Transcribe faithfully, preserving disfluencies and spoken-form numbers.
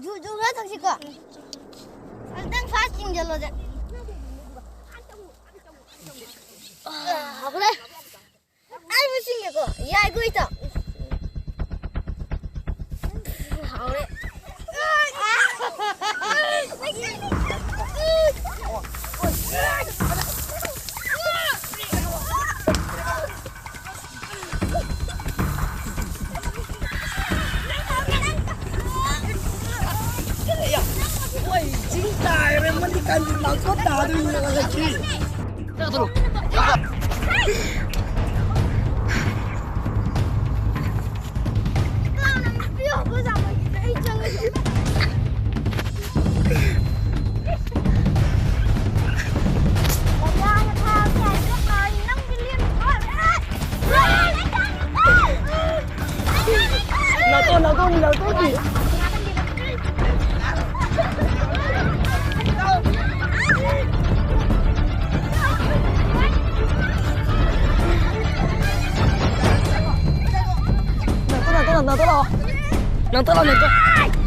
Zoo zoo ꯈꯔ ꯊꯛꯁꯤꯀꯣ꯫ ꯑꯝꯇꯪ ꯐꯥꯁ ꯆꯤꯡꯁꯤꯜꯂꯣꯁꯦ꯫ ꯑꯥ, ꯍꯧꯒꯠꯂꯦ꯫ ꯑꯩ ꯃꯁꯤꯡꯒꯦꯀꯣ꯫ ꯌꯥꯏꯀꯣ, ꯏꯇꯥꯎ꯫ ꯍꯥꯎꯔꯦ꯫ ꯍꯣꯏ, ꯆꯤꯡ ꯇꯥꯏꯔꯦ, ꯃꯅꯤꯀꯥꯟꯗꯤ ꯂꯥꯎꯊꯣꯛ ꯇꯥꯗꯣꯏꯅꯦ ꯍꯧꯖꯤꯛꯇꯤ꯫ ꯅꯥꯇꯣꯟ, ꯅꯥꯇꯣꯟ, ꯅꯥꯇꯣꯟ꯫ ꯅꯥꯇꯣꯟ, ꯅꯥꯇꯣꯟ, ꯅꯥꯇꯣꯟ ꯂꯥꯛꯑꯣ꯫ ꯅꯥꯇꯣꯟ ꯂꯥꯛꯑꯣ, ꯅꯥꯇꯣꯟ꯫